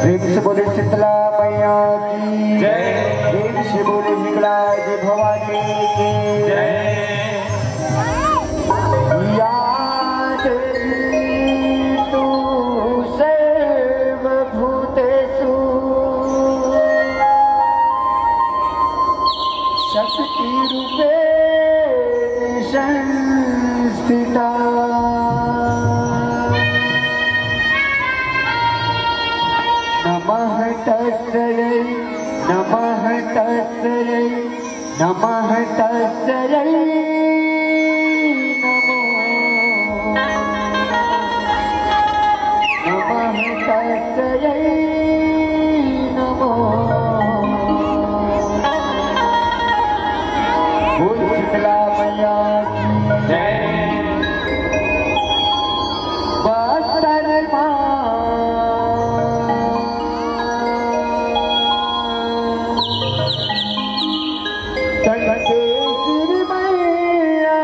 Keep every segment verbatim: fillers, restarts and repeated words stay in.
प्रेम से बोले शीतला मैया की जय। प्रेम से बोले हिंगलाज भवानी की जय। या देवी तू सर्वभूतेषु शक्तिरूपेण संस्थिता। नमः तस्यै, नमः तस्यै, नमः तस्यै नमो। नमः तस्यै नमो। बोल शीतला मैया की जय। बस्तर माँ। संगते श्री मैया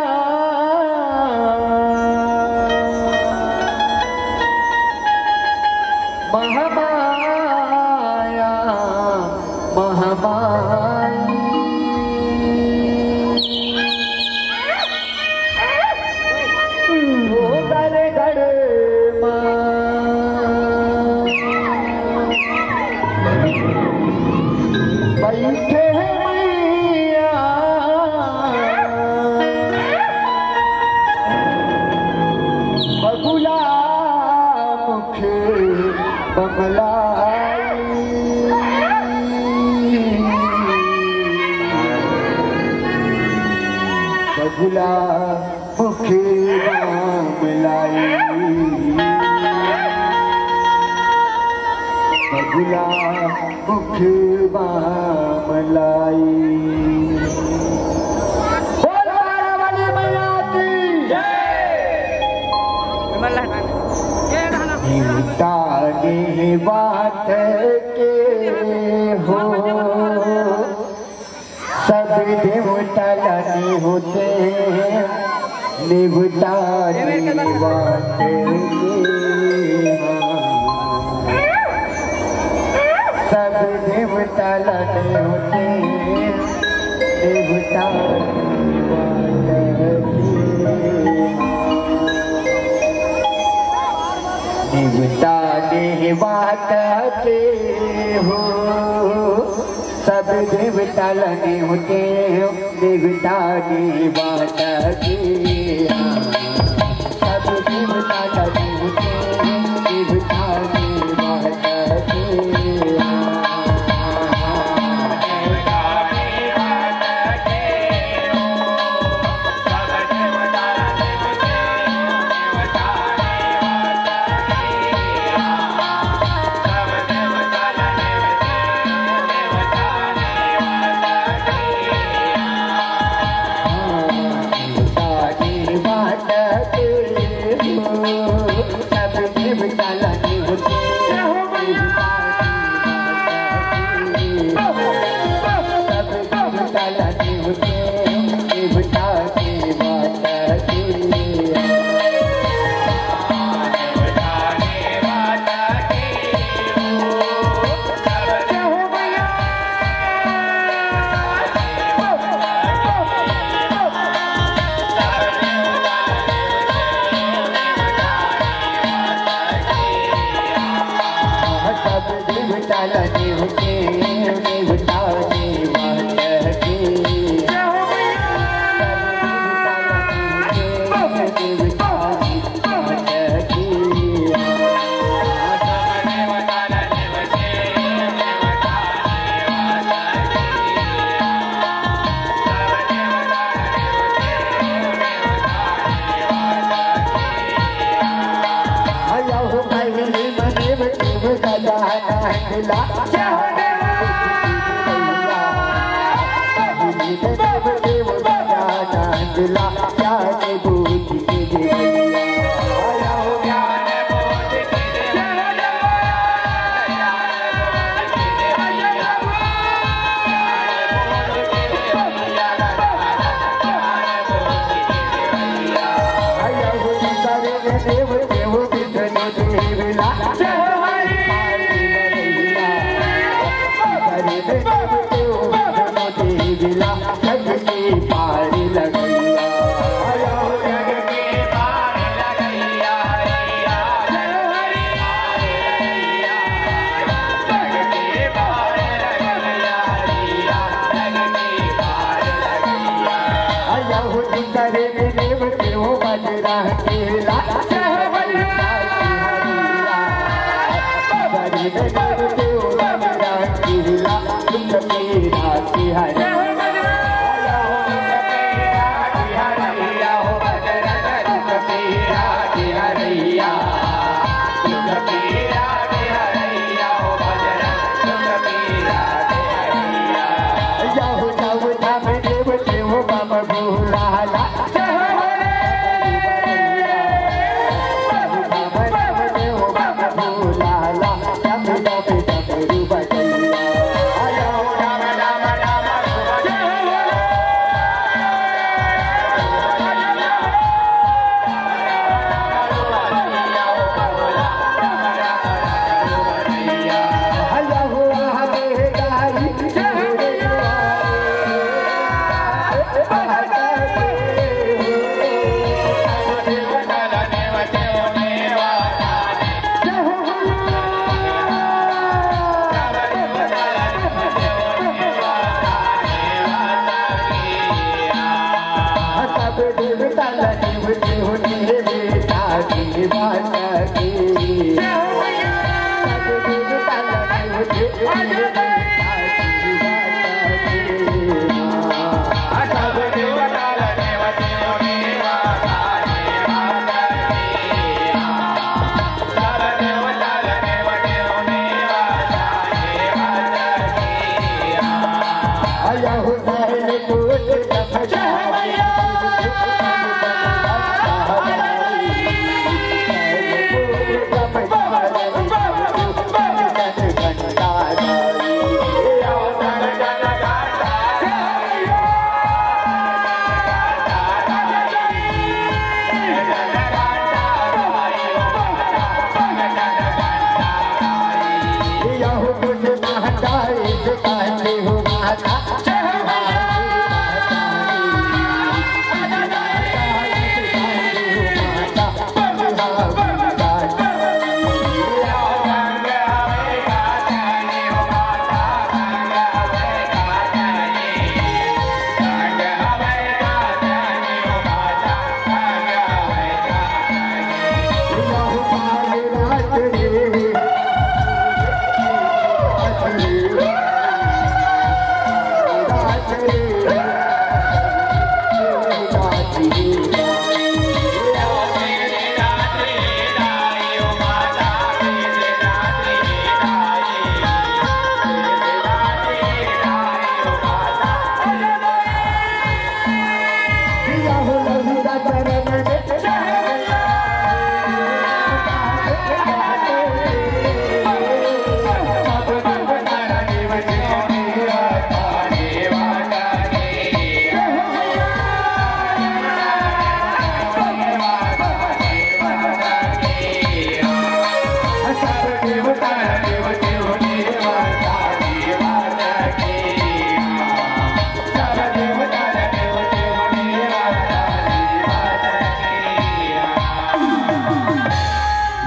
महामाया महामाई। ओ दर दर माँ बैठे हैं मैया। बगुला मुख बमलाई। बगुला मुख बमलाई। बगुला मुख बमलाई। बोल बारावली मैया की जय। देवता ने बात के हो, सब देवता लाने होते हैं, देवता ने बात के। सब देवता लाने होते हैं, देवता ने बात के। देवता ने बात के हो, सब देवता लाने होते हैं, देवता ने बात के। सब देवता लाने होते हैं, देवता ने बात के। देव देव बजरंग देव ला जग के पार लगइया। अयहो दूसरे में देव देव बजरंग देव ला।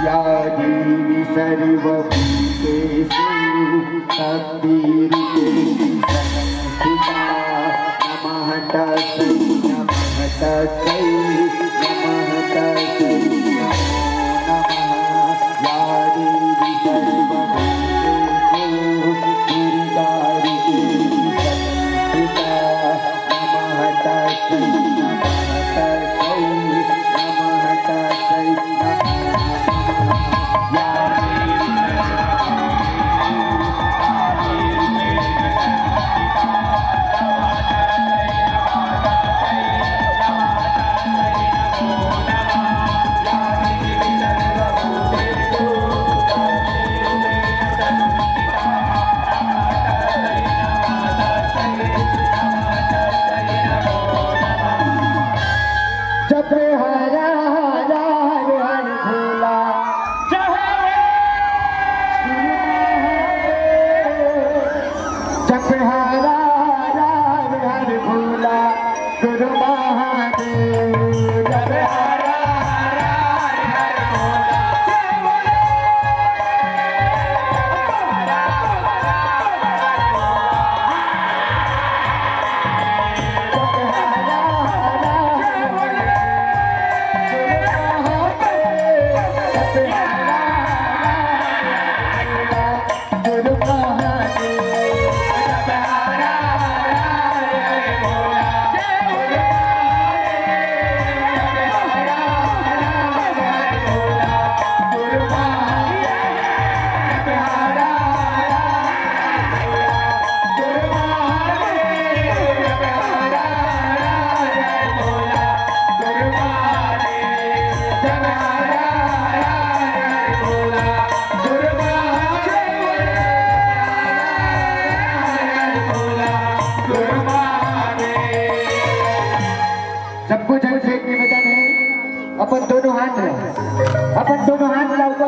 या देवी सर्वभूतेषु शक्तिरूपेण संस्थिता। नमः तस्मै, नमः तस्मै, नमः तस्मै नमो नमः। या देवी सर्वभूतेषु दुर्गारूपेण संस्थिता। नमः तस्मै, नमः तस्मै, नमः तस्मै नमो नमः। या देवी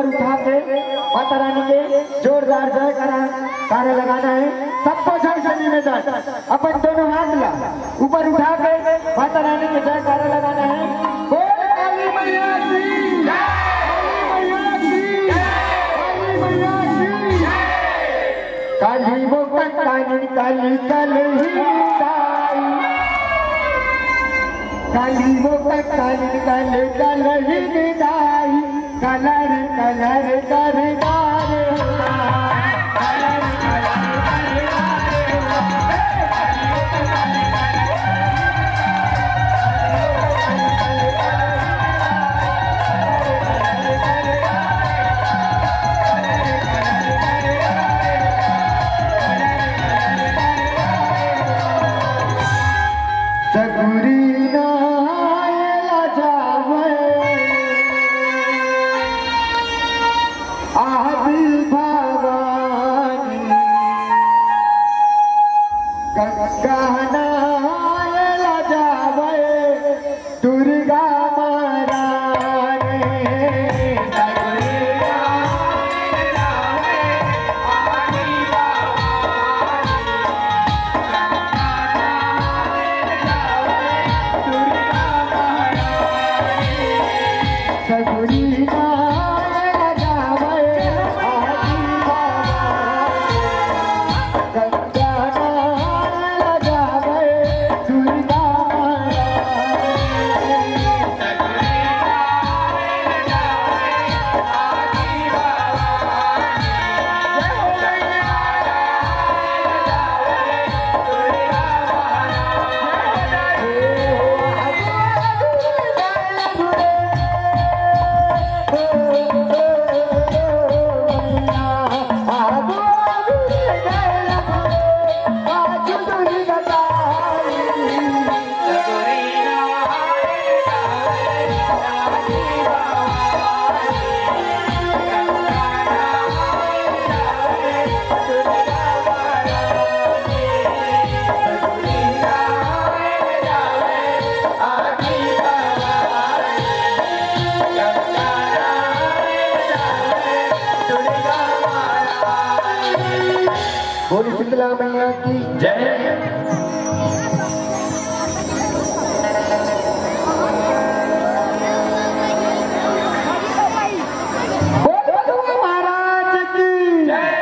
उठा के माता रानी के जोरदार जयकारा, कारा लगाना है। सबको झन से निवेदन, अपन दोनों हाथ ला ऊपर उठा के माता रानी के जयकारा लगाना है। बोल काली मैया की, काली मैया की, काली मैया की। काली वो कंकाली, काली कलही दाई, काली वो कंकाली, काली कलही दाई। कलर कलर कर डारे। सगुरी नाय ला जावे। आदि भवानी गंगा नाय ला जावे। दुर्गा महारानी। सगुरी नाय जावे आदि भवानी। बोल शीतला मैया की जय। बोल बधुआ महाराज की जय।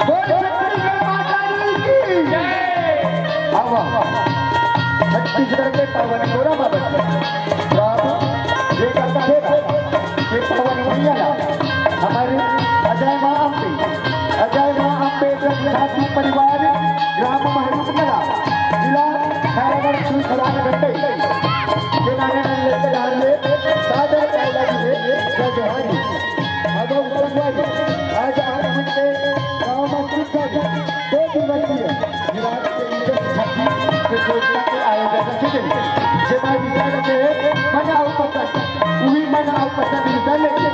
बोल छत्तीसगढ़ माता रानी की। आवा, छत्तीसगढ़ के पावन गोरा बाबा के। बाबा, ये करता है, ये पावन मैया ला, हमारे अजय माँ अम्बे, अजय माँ अम्बे जगन्नाथ परिवार, ग्राम महरूप कला, जिला खैरागढ़, छुई खदान गंडई के नाने मन लेके डाल ले, सादर पैदा दिए, जय जोहारी। अगम संगवारी, आज आप मन के गाँव में सुंदर दो दिवसीय विराट के इंद्र छठी के घोषणा के आयोजन रखे गए, जेमा विषय रखे हे मन अउ पसंद, उही मन अउ पसंद विषय लेके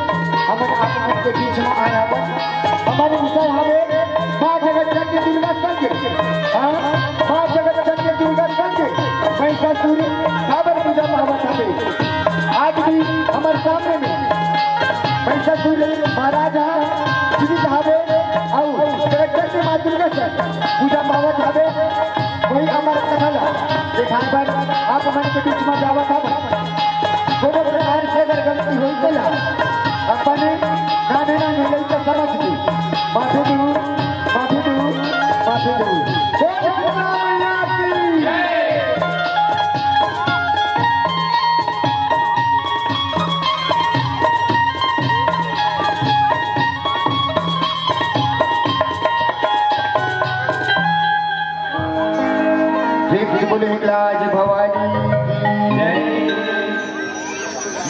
हमन आप मन के बीच में आए हवन। हमर विषय हवे माँ जगत जननी दुर्गा संग, हाँ, माँ जगत जननी दुर्गा संग महिषासुर काबर पूजा पावत हवे। आज भी हमर सामने में महिषासुर महाराज ह जीवित हवे अउ जगत जननी माँ दुर्गा संग पूजा पावत हवे। वही हमर कथा ला दिखाए बर आप मन के बीच में जावत हवे। कोनो प्रकार से अगर गलती होई तेला अपन नाने नाने लइका समझ के माफी दू, माफी दू, माफी दू। जय दुर्गा मैया की। प्रेम से बोले हिंगलाज भवानी की जय।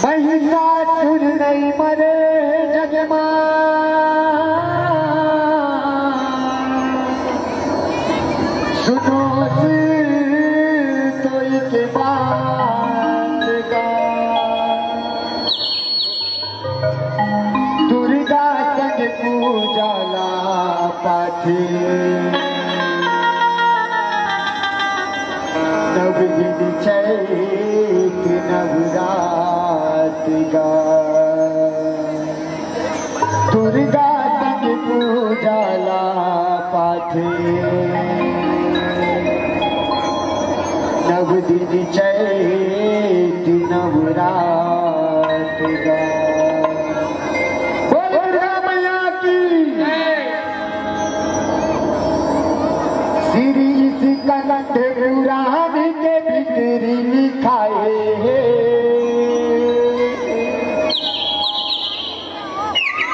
महिषासुर नहीं मरे जग मा, सुनो सिर तोई के बात। उजाला पाथे। नव दिन चैत नवरात गा। बोल दुर्गा मैया की। श्री स्कंद पुराण के भीतरी लिखाए हे,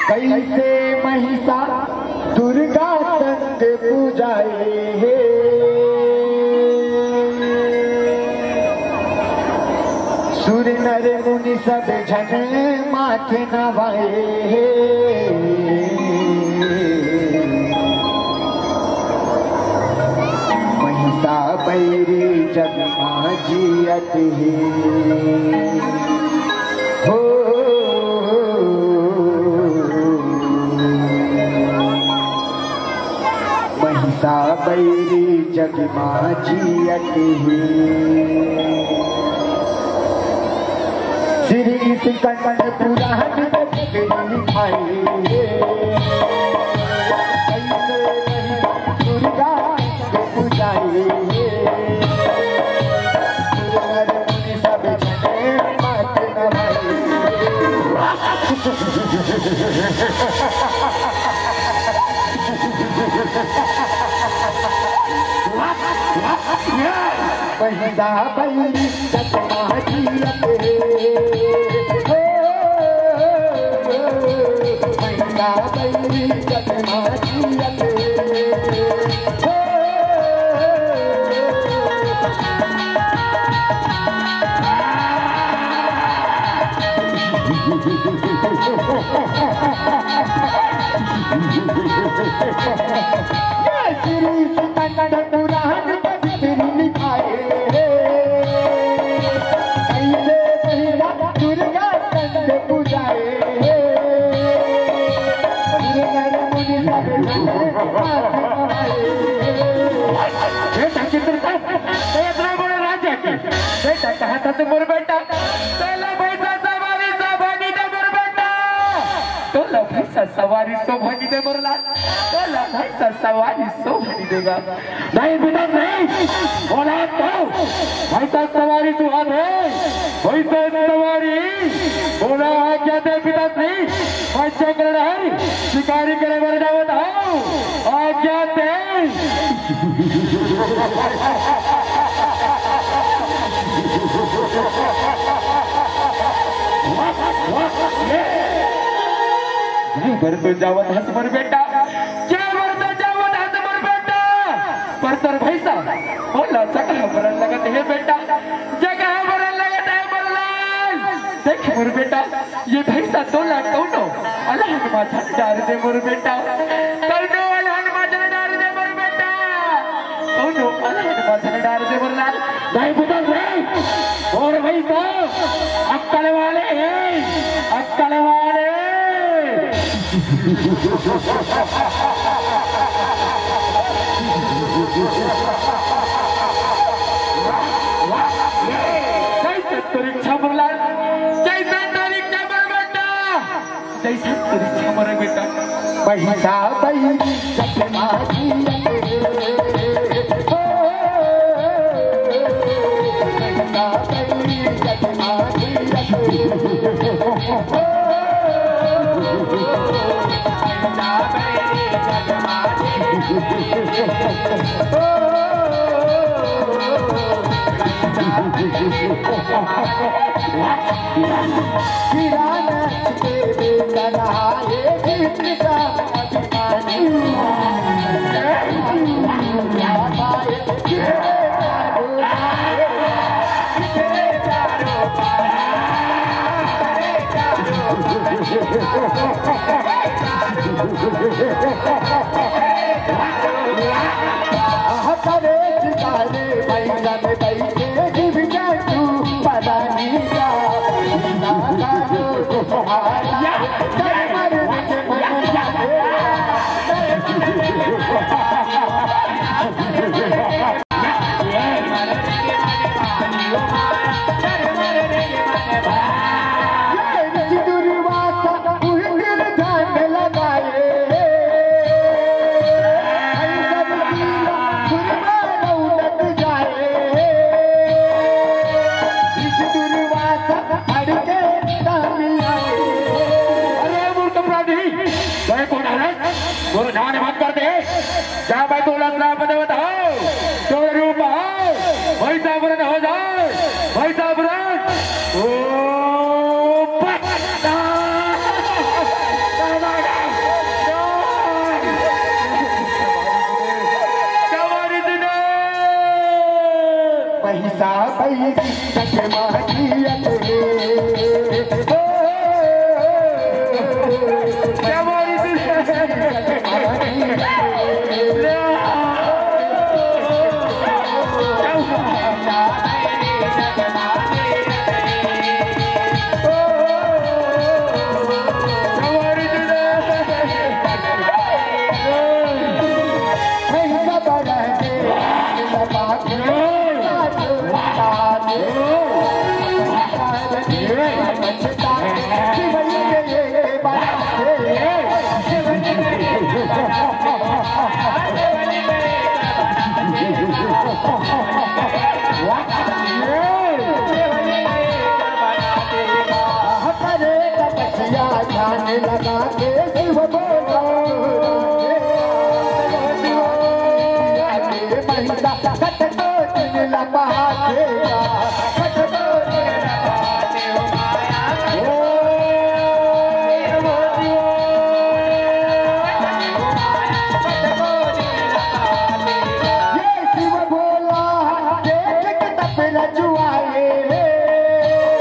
कैसे महिषा दुर्गा संग पूजाए हे। सुर नर मुनि सब झन माथ नवाए हे। महिषा बैरी जग मा जियत हे। हो। महिषा बैरी जग मा जियत हे। श्री स्कंद पुराण में लिखाए हे। दुर्गा पूजाए हे। सुर नर मुनि सब झन माथ नवाए। महिषा बैरी जग मा जियत हे। हो, महिषा बैरी जग मा जियत हे। हो। ये श्री स्कंद पुराण के भीतरी लिखाए हे। कैसे महिषा दुर्गा संग पूजाए हे। सुर नर मुनि सब झन माथ नवाए हे। बेटा चित्रसेन, ते इतना बड़ा राजा के बेटा कहा था तू मोर बेटा? तोला भैंसा सवारी सौभागी दे मोर बेटा। तोला भैंसा सवारी सौभागी दे मोर लाल। तोला भैंसा सवारी सौभागी देगा। नहीं बेटा नहीं। बोला तो भैंसा सवारी सुहाग है। भैंसा सवारी बोला आज्ञा दे पिताश्री। मैं चक्रधारी शिकारी करे बर जावत हूँ। आज्ञा दे। जय बर तो जावत हस मोर बेटा, जय बर तो जावत हस मोर बेटा। पर तोर भैंसा ओला जगह बरन लगत हे बेटा, जगह बरन लगत हे मोर लाल। देख मोर बेटा, ये भैंसा तोला कौनो अलहन मा झन डार दे मोर बेटा, कौनो अलहन मा झन डार दे मोर बेटा, कौनो अलहन मा झन डार दे मोर लाल। भाई बुदल रे, और भैंसा अक्कल वाले हैं, अक्कल वाले। जय संतरिक छाबरलाल, जय संतरिक छाबर बेटा, जय संतरिक छाबर बेटा। पैसा पैसा जमा दिया। जा भाई, तोला श्राप देवत हव, तोर रूप हव, भैंसापुरन हो जाए, भैंसापुरन। ओ, पटना। कमारी सुनो। पैसा पैसा।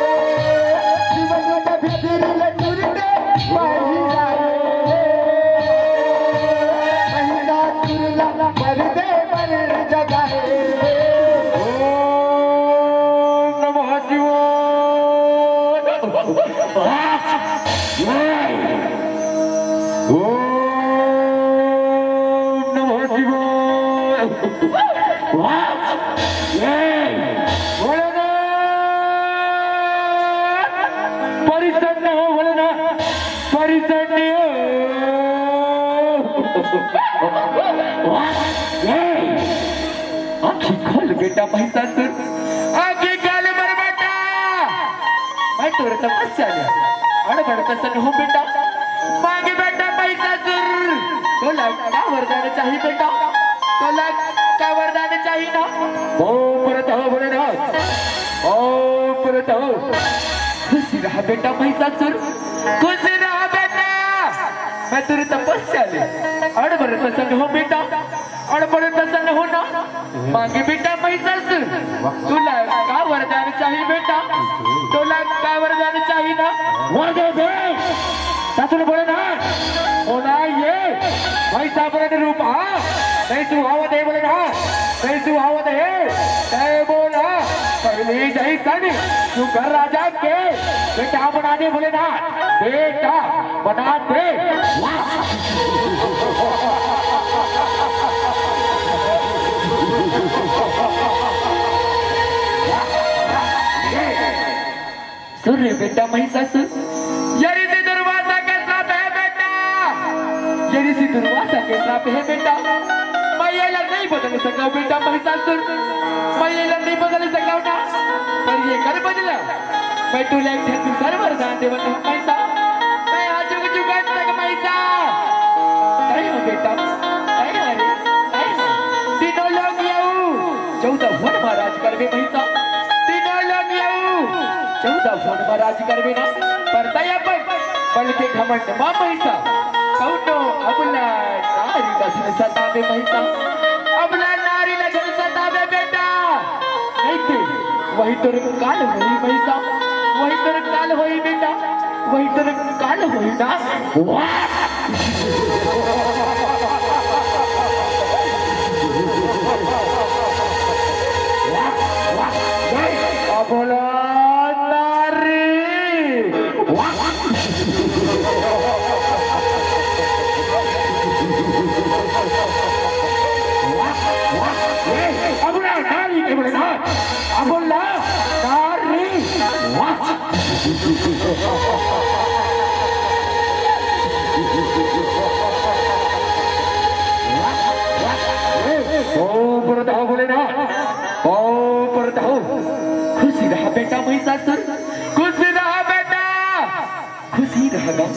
ओम नमः शिवाय। ओम नमः शिवाय। भोलेनाथ, प्रसन्न हो भोलेनाथ, प्रसन्न हो। आँखी खोल बेटा महिषासुर, आँखी खोल मोर बेटा। मैं तोर तपस्या ले अड़ बड़ प्रसन्न हूँ बेटा। मांगे बेटा महिषासुर, तोला का वरदान चाही बेटा? तोला का वरदान चाही ना? ओम प्रत हो भोलेनाथ, ओम प्रत हो। खुशी रहा बेटा महिषासुर, खुशी रहा बेटा। मैं तोर तपस्या ले अड़ बड़ प्रसन्न हूँ बेटा। अड़ बड़ प्रसन्न हो ना। मांगे बेटा महिषासुर, तोला का वरदान चाही बेटा? तोला का वरदान चाही ना? वरदान दे। ससुर भोलेनाथ, बोला ये महिषासुर के रूप, हाँ, नहीं सुहावत है भोलेनाथ, नहीं सुहावत है। तय बोला, पहले जैसन सुगर राजा के बेटा बना दे भोलेनाथ, बेटा बना दे। सुन रे बेटा महिषासुर, ये ऋषि दुर्वासा के श्राप है बेटा, ये ऋषि दुर्वासा के श्राप है बेटा। मैं ये ला नहीं बदल सकूं बेटा महिषासुर, मैं ये ला नहीं बदल सकूं ना, पर ये कर बदला। मैं तोला एक ठन दूसर वरदान देवत हूँ महिषा। मैं आज जुग जुग अंत तक महिषा। तय हो बेटा, तय हो रे, तय हो। तीनों लोग यऊ चौदह भुवन महाराज करबे महिषा। तीनों लोग यऊ चौदह भुवन महाराज करबे ना। पर तय अपन बल के घमंड मा महिषा। कौनो अबला नारी ला झन सतावे महिषा। अबला नारी ला झन सतावे बेटा। नहीं ते वही तोर काल होही महिषा, वही तोर काल होही बेटा, वही तोर काल होही ना। वाह! अबला नारी। वाह! अबला नारी के बड़े ना। अबला नारी। वाह! ओम प्रत हो भोलेनाथ, ओम प्रत हो। खुशी रहा बेटा महिषासुर, खुशी रहा बेटा, खुशी रहा।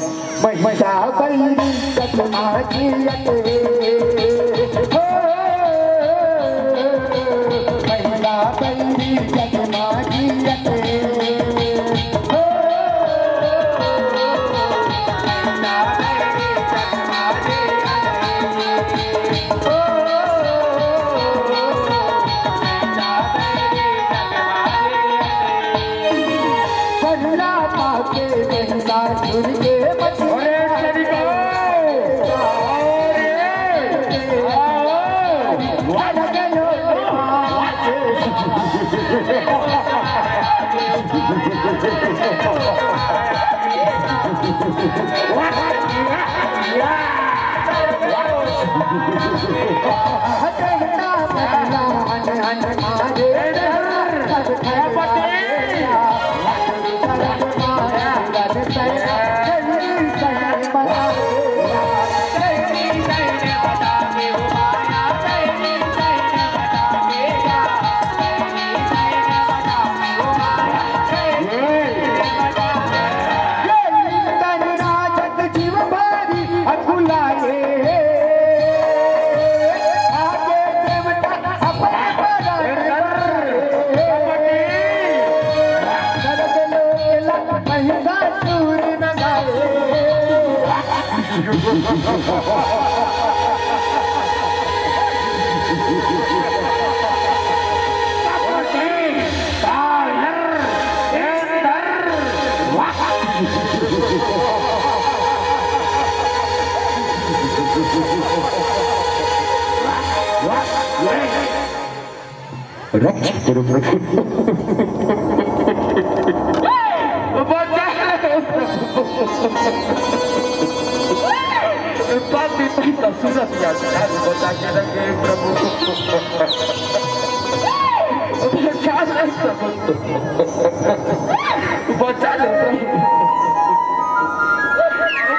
महिषा बैरी सतमा जियते। रक्षा करो प्रभु। बचा ले प्रभु। पापी पैसा सूरत या जान बचा के रखे प्रभु। बचा ले प्रभु। बचा ले प्रभु।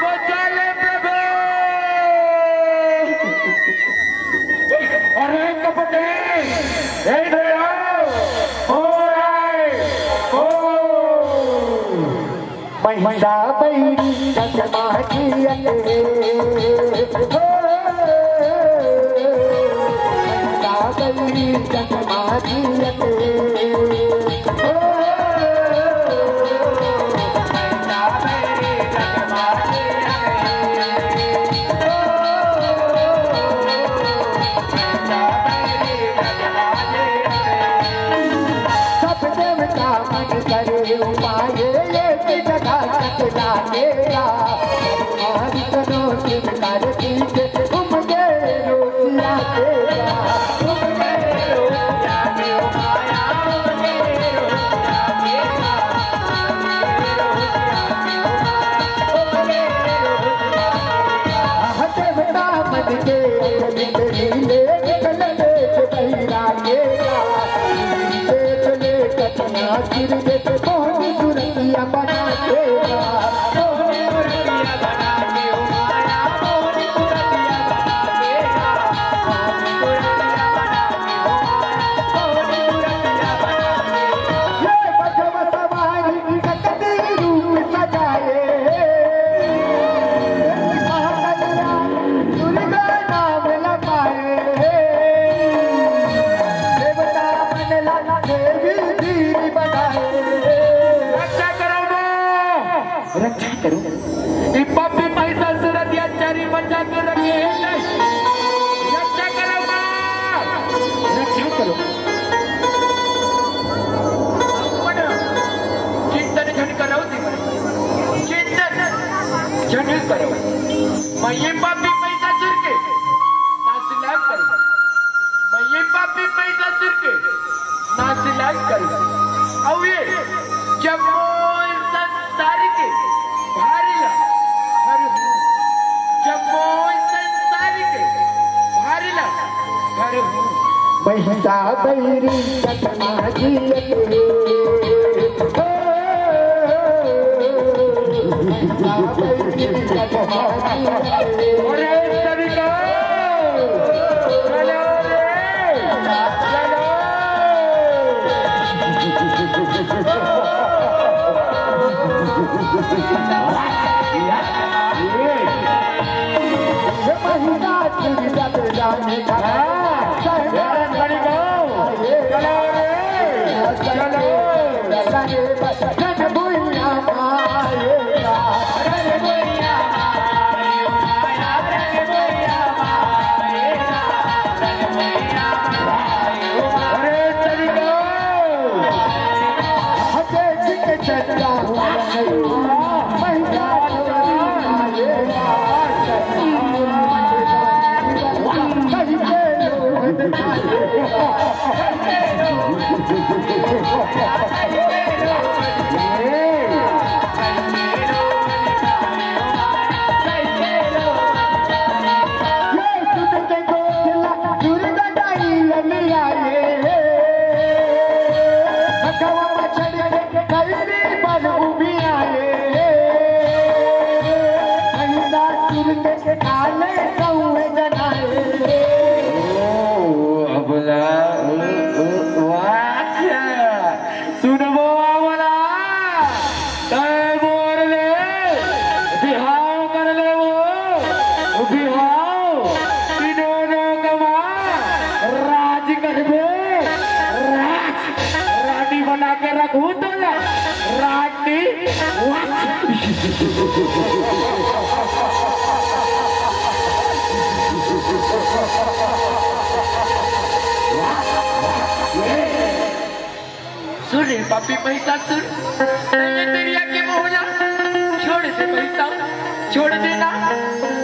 बचा ले प्रभु। अरे कपटी, इधर आओ। ओ राय, ओ। महिषा बैरी चकमा जियते। ओ। महिषा बैरी चकमा जियते। ओ। सब देवता मन करे उपाय, एक जगह सत लागेगा। हमारी करो शिव कर दीजे, तुम दे रोसिया देगा। रक्षा करो ना। रक्षा करो। ये पापी महिषासुर अत्याचारी बचा के रखे हैं। रक्षा करो ना। रक्षा करो। चिंतन झन करो जी। चिंतन झन करो। मैं ये पापी महिषासुर के नाश लाग करूं। मैं ये पापी महिषासुर के नाश लाग करूं। अउ ये जम्मो संसार के भारी ला हर हूं। जम्मो संसार के भारी ला हर हूं। महिषा बैरी चकमा जियते। अरे सभी का, चलो रे, चलो। हाँ, चलो रे। ओ, अबला, ओ, ओ, वाह, सुनबो अबला, तै मोर ले बिहाव कर ले वो, बिहाव, तीनों लोक मा राज करबे, राज, रानी बना के रखू तोला, रानी, वाह। सुन रे पापी महिषासुर, तैने तेरी आके मोहला, छोड़ दे महिषा, छोड़ देना।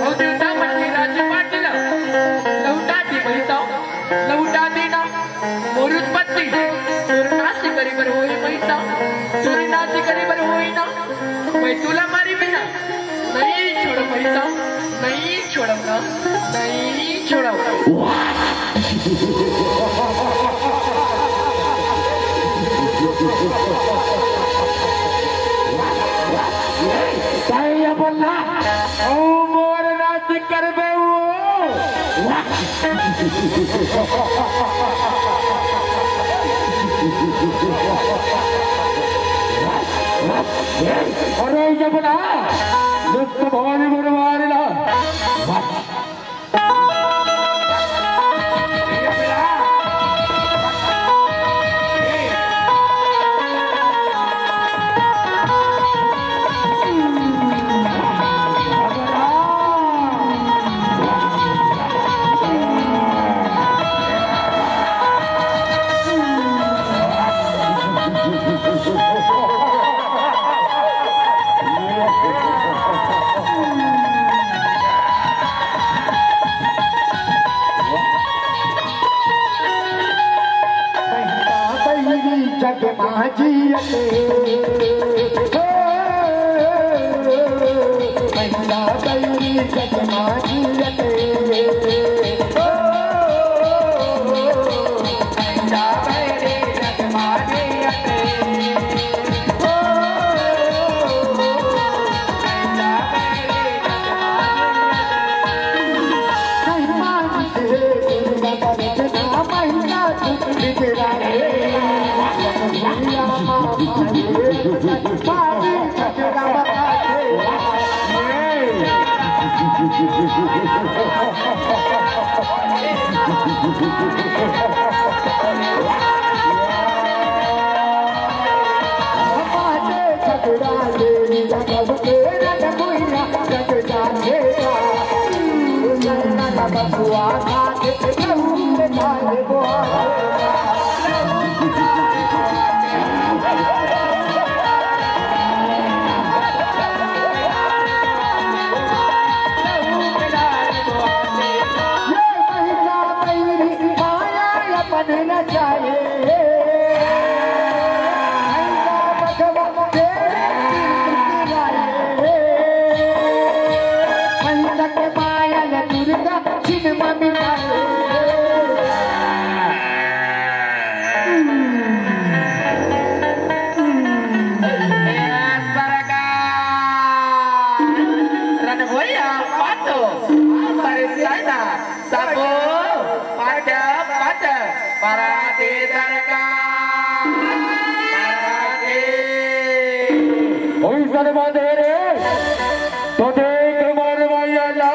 अउ देवता मन के राज बांट ला, लहुटा दे महिषा, लहुटा देना। मोर उत्पत्ति तोर नाश करे बर होई महिषा, तोर नाश करे बर होई ना। मैं तोला मारे बिना नहीं छोड़व महिषा, नहीं छोड़व ना, नहीं छोड़व। तैं अपन ला, अउ मोर नाश करबे वो। अरे जब ना, मुझको भवानी बरवारी ना। जग मा जियत, ओ, महिला बैरी जग मा जियत, ओ, महिला बैरी जग मा जियत, ओ, महिला बैरी जग मा जियत। रणभैया पातो, परेशान सबो पट पट पराते दरका पराते। ओई सरबा दे रे, तो देख मार माया ला।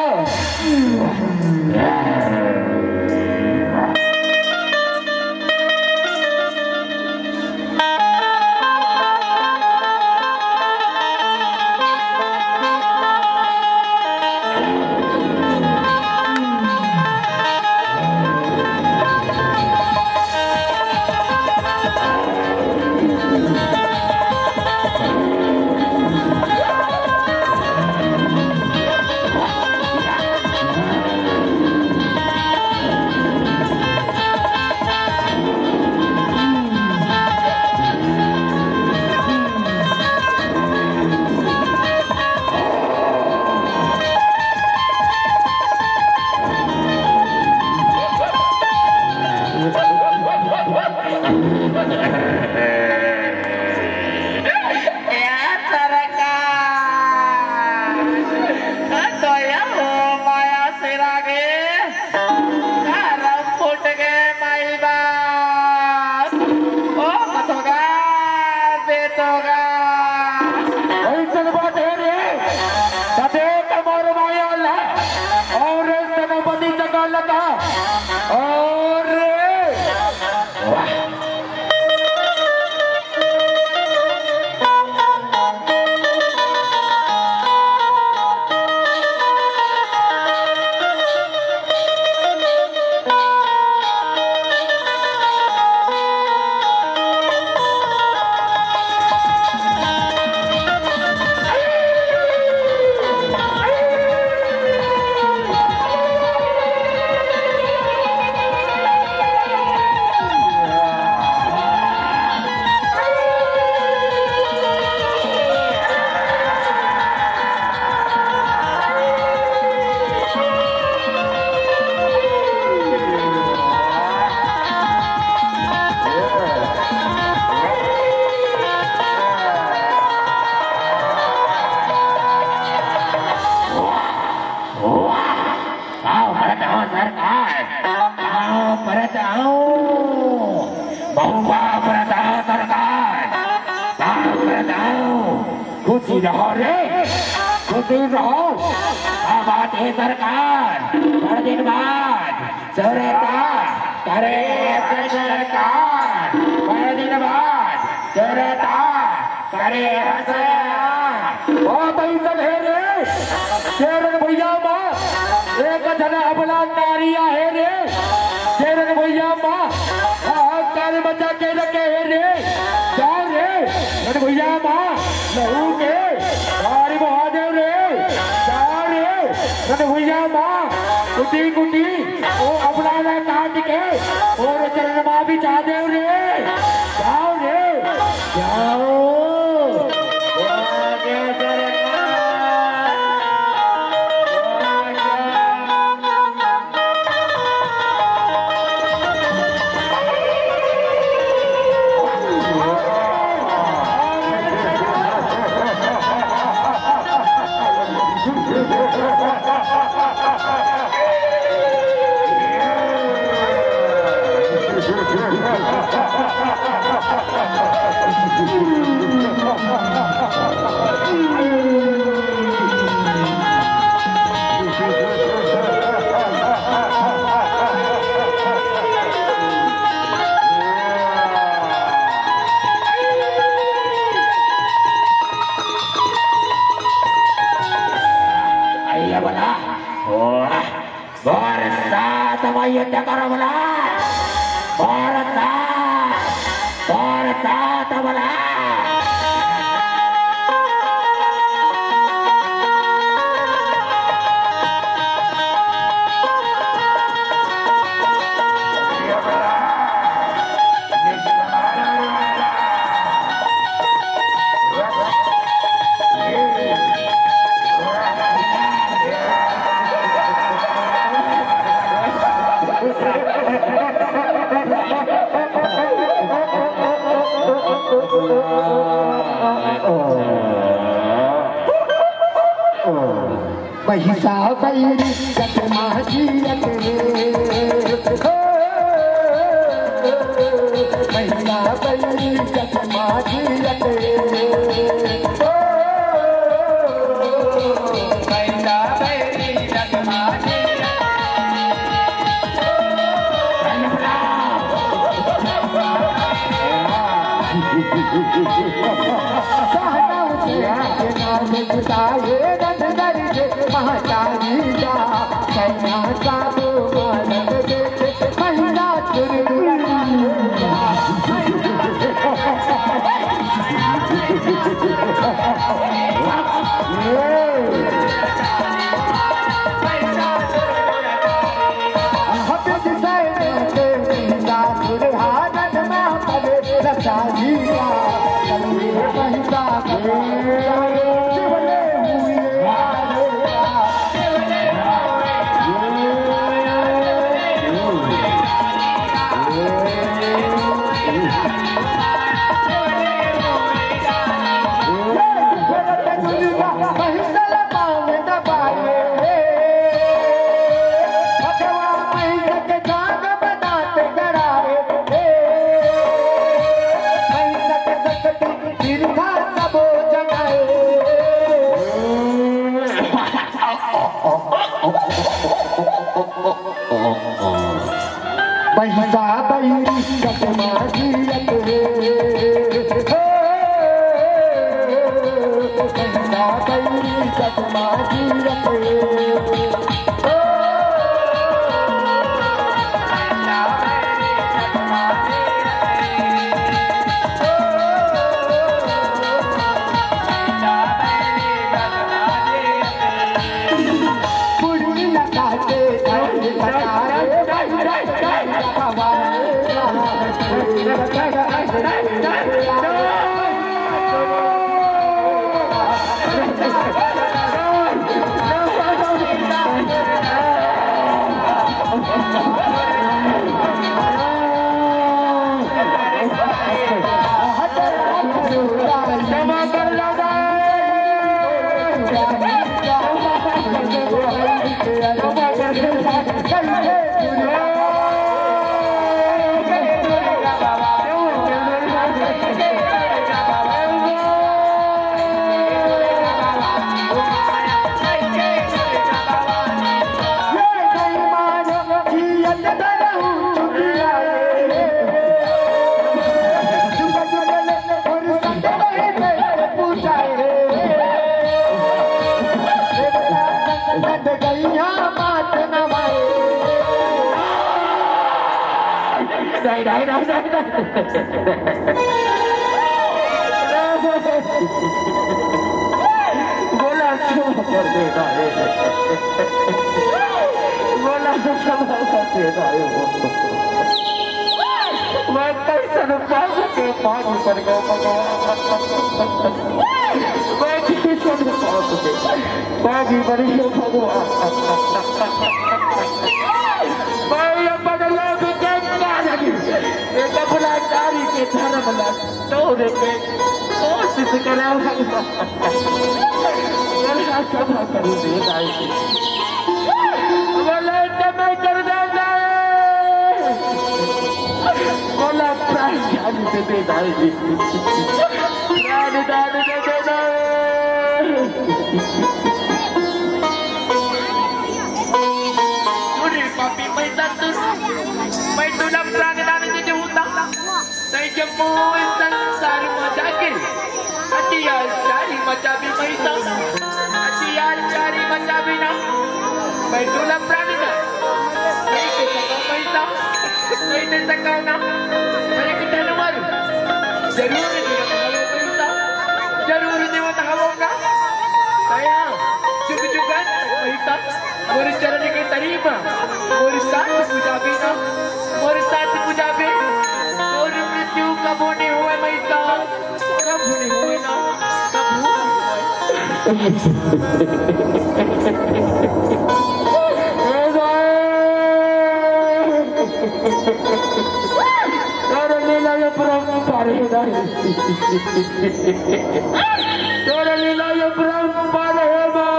अरे वाह। आओ, परत आओ सरकार, आओ, परत आओ, महुआ परत आओ सरकार, आओ, परत आओ, खुशी रहो रे, खुशी रहो। का बात हे सरकार, बड़ दिन बाद सुरता करे हे सरकार, बड़ दिन बाद सुरता करे हसया। ओ तइसन हे रे, तेरन भुइयां मा एक झन अबला नारी आहे रे, तेरन भुइयां मा हाहाकार मचा के रखे हे रे। जा रे, तेरन भुइयां मा लहू के धार बहा देव रे, जा रे, तेरन भुइयां मा कुटी कुटी ओ अबला ला काट के ओरे चरन मा बिछा देव रे। जाओ रे, जाओ। अइया बना। वाह। बरसात म युद्ध करव ला। बरसात, बरसात म ला। भैंसा बैरी जत माझी अत रे, ओ, भैंसा बैरी जत माझी अत रे, ओ, भैंसा बैरी जत माझी अत रे। पैसा पैरी चकमा जियत रे। हो, पैसा पैरी चकमा जियत रे। हो, पैसा पैरी चकमा जियत रे। नहीं, नहीं, नहीं, नहीं, नहीं। बोला क्षमा कर दे भाई। बोला क्षमा कर दे भाई। मैं कैसन पाप के पानी कर गया भगवान। मैं कैसन पाप के पानी बन गया भगवान। मैं ये बदला भी गंगा नदी, ये बदला तारी के धर्म ला तोड़े के कोशिश करे भगवान। गंगा क्षमा करू दे भाई। बोला क्षमा कर दे भाई। बोला प्राण जान दे दे भाई। प्राण दान दे दे भाई। सुन रे पापी, मैं तो सुन। मैं तुला प्राण दान दे देऊंगा। तै जम्मो संसार मचा के अत्याचारी मचावी मैता, अत्याचारी मचावी ना, मैं तुला प्राण ना, नहीं दे सकता मैता, नहीं दे सकता ना, मैं एक धनवर जरूर देवत हवो मैता, जरूर देवत हवो का, दया जुग जुगन मैता। मोर चरण के तरी मा मोर साथ पूजा बिना, मोर साथ पूजा बे, मोर मृत्यु कबो नहीं हुए मैता, कबो नहीं हुए ना, कबो नहीं हुए। हे भाई, तोर लीला ये परंपार हे भाई। तोर लीला ये परंपार हे भाई।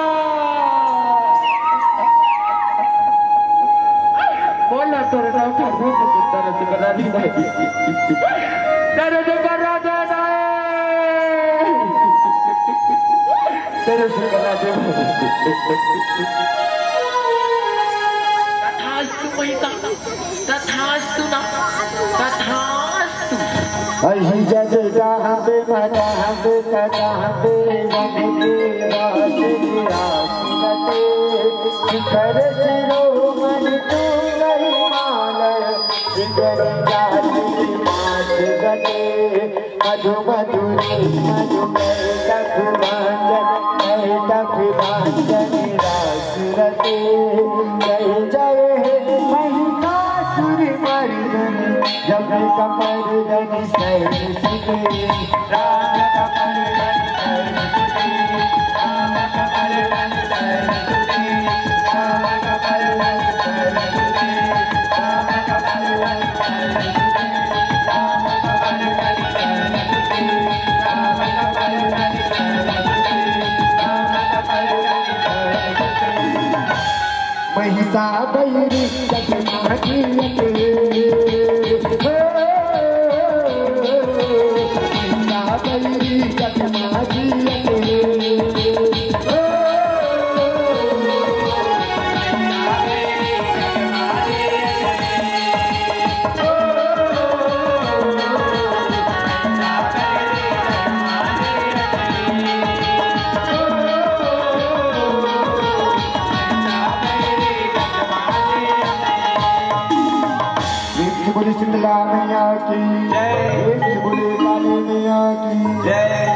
बोला तोर नाम का रूप के तरह से बना दी भाई। तरह से बना दे भाई। तरह से बना दे भाई। तथास्तु मैता। तथास्तु ना, तथास्तु। अहि जग जहाँ पे मना पे कना पे वम के वास की आस लगे। शिखर शिरोमणि तू नहीं मालय, शिखर जाति मात गते। मधु मधुरी मधु कैटभ भंजन, कैटभ भंजन रास रते। जय जय हे महिषासुर मर्दन, जब कमर धन सैन सुते। राम कमर धन सैन सुते, राम कमर धन सैन सुते, राम कमर धन सैन सुते, राम कमर धन सैन सुते। महिषा बैरी चकमा जियत रे। हो, महिषा बैरी चकमा जियत रे। हो, बोले शीतला मैया की जय। बोले काली मैया की जय।